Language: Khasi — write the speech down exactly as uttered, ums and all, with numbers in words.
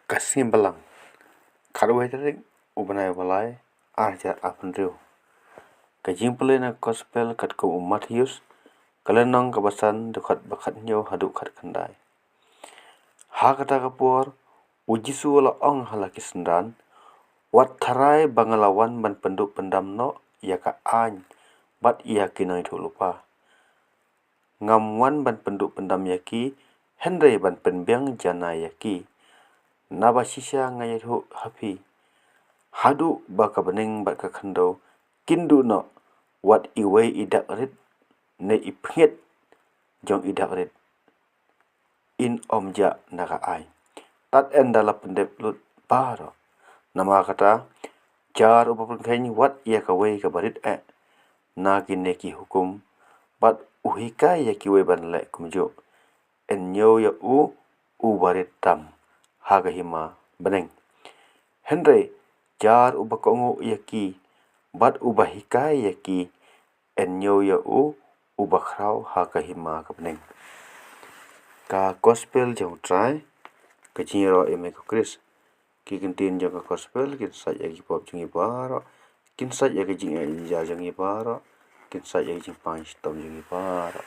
Ka Sngi Balang, khatwei tarik u bnai ba lai, ar hajar arphew hynriew. Ka jingpule na ka Gospel katkum u Mathaios, ka lynnong kaba san, dkhot ba khathynñiew haduh khatkhyndai. Ha kata ka por, u Jisu u la ong ha la ki synran, wat tharai ba nga la wan ban pynduh pyndam noh ïa ka aiñ bad ïa ki nongïathuhlypa. Ngam wan ban pynduh pyndam ïa ki, hynrei ban pynbiang jana ïa ki. Naba shisha nga ïathuh ha phi, haduh ba ka bneng bad ka khyndew kin duh noh, wat iwei i dak rit ne i pngit jong i dak rit in ym jah na ka aiñ, tad haduh ba la pyndep lut baroh. Namar kata, jar uba pynkheiñ wat ïa kawei kaba rit eh na kine ki hukum, bad u hikai ïa kiwei ban leh kumjuh, yn ñiew ïa u uba rit tam ha ka hima bneng. Hynrei jar uba kohnguh ïa ki bad uba hikai ïa ki, yn ñiew ïa u uba khraw ha ka hima ka bneng. Ka Gospel jong u Trai. Ka jingïaroh ïa me ko Khrist. Ki ktien jong ka Gospel kin sait ïa ki pop jong ngi baroh, kin sait ïa ka jingeh jingjar jong ngi baroh, kin sait ïa ka jingpang shitom jong ngi baroh.